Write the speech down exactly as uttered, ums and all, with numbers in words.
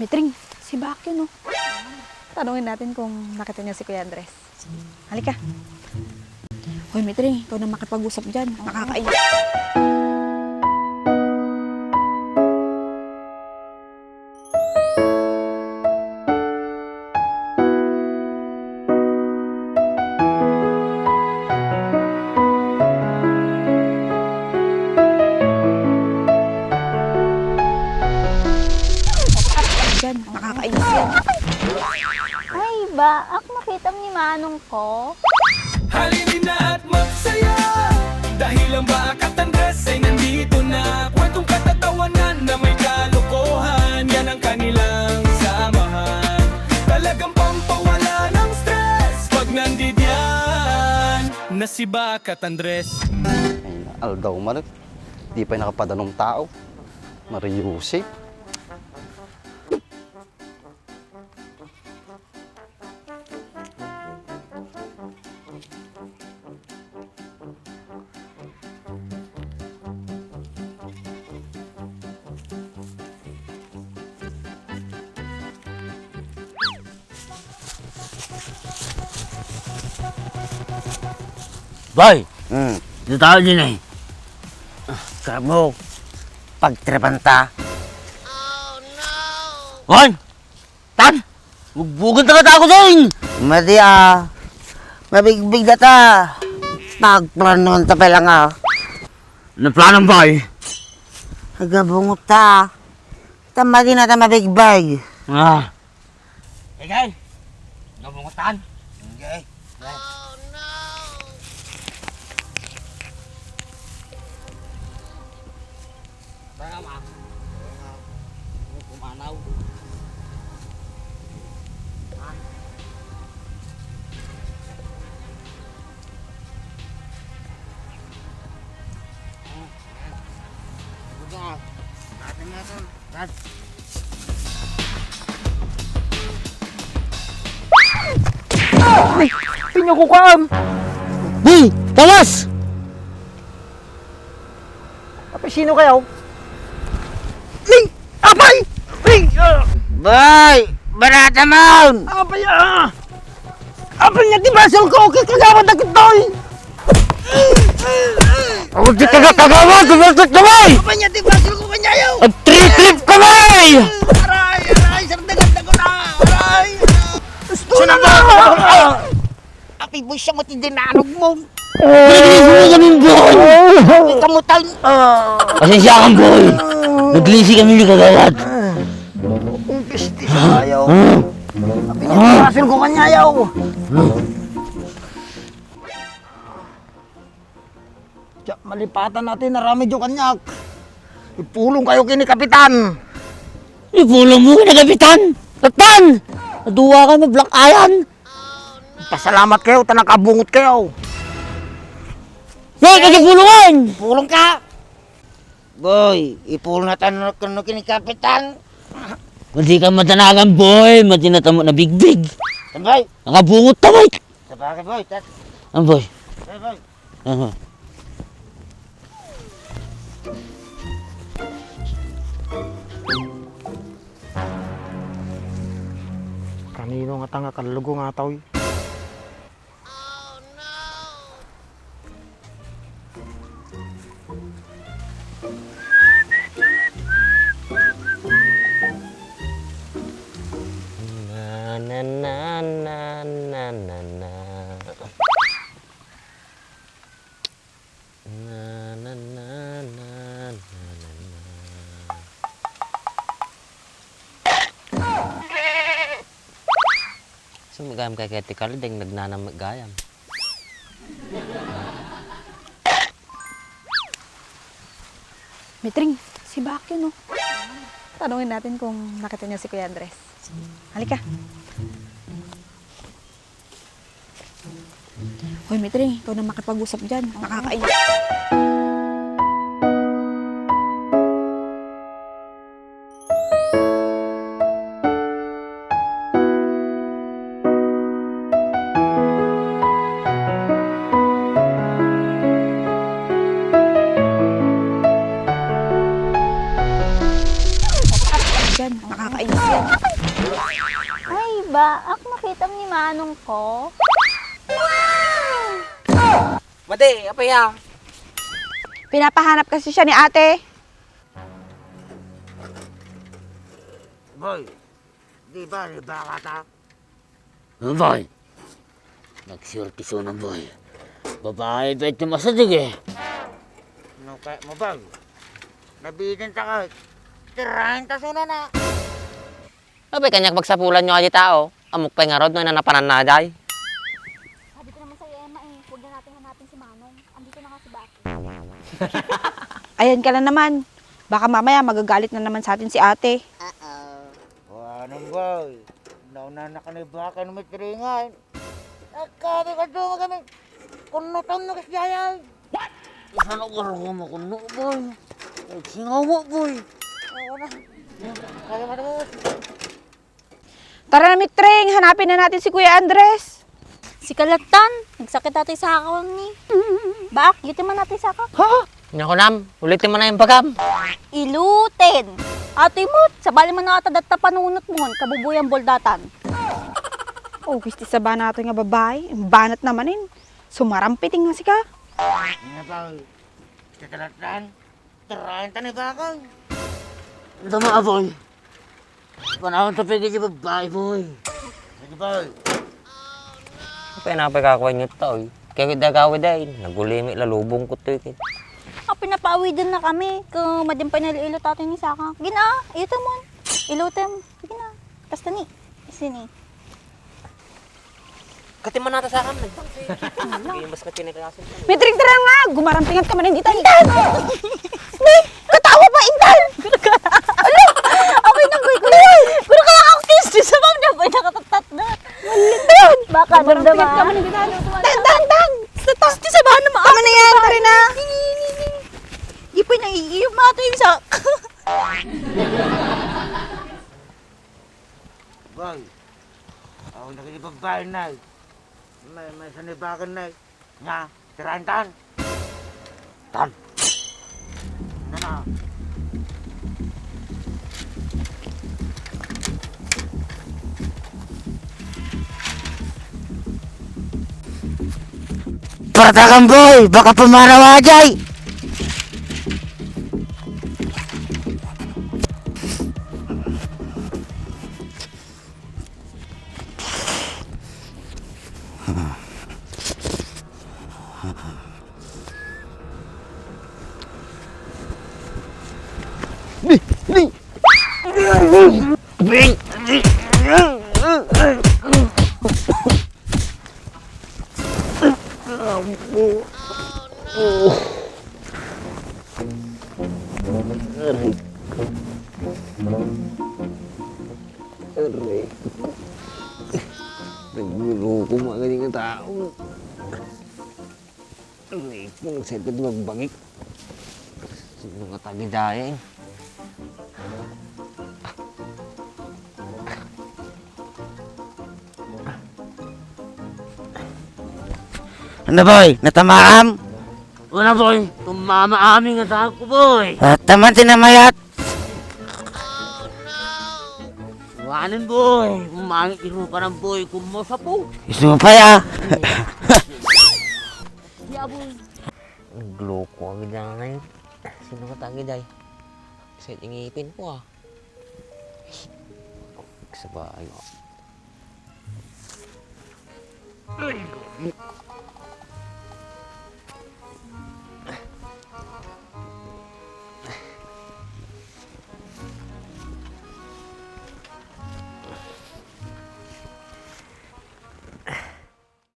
Mitring, si Bakyo, no? Tanungin natin kung nakita niya si Kuya Andres. Halika. Hoy, Mitring, ikaw na makipag-usap dyan. Nakakainis. Yan, nakakainis yan. Ay, ba, ak nakitam ni manong ko. Halina at magsaya. Dahil ang Bakat Andres ay nandito na. Kwentong katatawanan na may kalokohan. Yan ang kanilang samahan. Talagang pampawala ng stress pag nandidiyan na si Bakat Andres. Ay, aldaw, Marik. Di pay nakapadanom tao. Mariusip. Boy! Hmm. Dito tayo din eh. Ah, kamo, pagtripan ta. Hoy! Tan! Bugbugan ta ka tago din! Madi ah. Mabigbig na ta. Pagplanon ta pala nga. Ano planon, boy? Agabungot ta. Tamadi na ta mabigbig. Ah. Igay! Nabungutan! Igay! Oh, no! Tara, ma. Tara, ma. Pumanaw. Ha? Ayan. Ayan. Atin na ito. Brad. Ay! Pinyo ko kaan! Di! Tawas! Apay, sino kayo? Ay! Apay! Ay! Ah! Bay! Barata maun! Apay, ah! Apay nga ti basol ko, kagawad na kitoy! Ako di taga-kagawad, tumaltot ka, bay! Apay nga ti basol ko kanyayo! Ang trip-trip ka, bay! Aray, aray, sardagan na ko na! Aray! Gusto na ba? Api mo siya mo ti dinarog mo! Naglisi kami, boy! Api ka mo tal-, ah! Pasensya ka, boy! Naglisi kami ni kagawad! Ang pisti sa ayaw! Ah! Api nga ti basol ko kanyayo! Diak malipatan natin, aramid yo kaniak. Ipulong kayo kini Kapitan. Ipulong mo kini Kapitan? Kapitan! Aduwa kayo, black ayan. Pasalamat kayo, ta nakabungot kayo. Hey, kaya pulungan! Pulong ka! Boy, ipulong na tayo kini Kapitan. Madi ka madanagan, boy. Madi na tamo na bigbig. Tambay. Nakabungot ta, boy. Sabagay, boy. Tat- Ang boy. Hey, boy. Aha. Kanino nga tanga kallugo nga tawi? Na, na, na, na, na, na, na. Na, na, na, na, na, na, na. So, magayam kay kay ti kalideng nagnanam gayam. Mitring, si Bakyo, no? Tanungin natin kung nakita niya si Kuya Andres. Halika. Hoy, Mitring, ikaw na makipag-usap dyan. Nakakainis. Dyan, nakakainis yan. Ay, baak, nakitam ni manong ko. Madi, apay a? Pinapahanap kasi siya ni ate. Boy, di ba ni baka ta? Boy, nagswerti sona, boy. Babae, bet ti masadig, eh. No, kaya mo, boy? Nabitin ta ka. Tirain ta sona na. Apay kaniak pagsapulan yo a di tao? Ammok pay ngarud no napananna a jay. Sabi ko naman sa'yo, Emma, eh, huwag na natin hanapin si Manong. Andito na nga si Baki. Ayan ka na naman. Baka mamaya magagalit na naman sa atin si ate. Kuanam, boy. Nauna na ka ni Baki no mitringan. Agkabi ka dumo kami. Kunutom no kas jayay. What? Isano nga rumo kuno, boy? Singawa, boy. Oo na. Kaya ka naman. Tara na, Mitring. Hanapin na natin si Kuya Andres. Si Kalatan. Nagsakit ata yung saka ni. Baak, ilutin man natin saka. Ha? Nya kunam, ulitin man na yung bagam. Ilutin. Atoy mo, sabali man ata datta panunot mo, kabubuyan boldatan. Oh, gusti sa bana to nga babae. Banat naman in. Sumarampiting nga sika. Nga ba? Sa Kalatan. Tarayan ta ni Bakang. Dama, aboy. Panahon ta pigi di babae, boy. Sige, boy. Apay na pay kakuan yu ta, oy. Kaya kita kawid ay, nagulimi, lalubong ko to, eh. Apay na paawiden na kami. Kung madin pay naliilo tatay ni Saka. Gina, ito mo. Ilutem. Sige na. Basta ni. Sini. Kati man nata sa akin, nagpangsi. Hindi mas kati na kaso. Mitring, tara nga! Gumarampingan ka man, hindi tayo. Intan! Ni! Katawa pa, Intan! Ala! Ako'y nagkuy-kuy. Pero kaya ako kiss, di sa ma'am na ba nakatatat na? Ayun! Baka Gumarampingan ka man, hindi tayo. Dan, dan, dan! Sa taas, di sa bahan na maaari. Tama na yan, tara na. Di pa naiiyog mata yung sa... Boy, ako na kayo pagbahay, Nay. May, may sanibagan, Nay. Nga, tirahan tan. Tan. Nana. Paratakan, boy! Baka pumarawa, jay! Ni, ni. Aray ko. Aray ko. Nagluloko mga ganyan nga tao. Aray ko, nagsakit magbangik. Sino nga tagidayan? Ano, boy? Natamaam? Wala, boy. Tumama amin nga tao ko, boy. Ah, taman sinamayat. Wanen, boy. Umangit irupa ng boy. Kumusta po? Isu pa ya. Ya, boy. Nagloko agad na ngayon. Sino ka tagi, day? Sa ngipin ko, ah. Sa bahay, oh.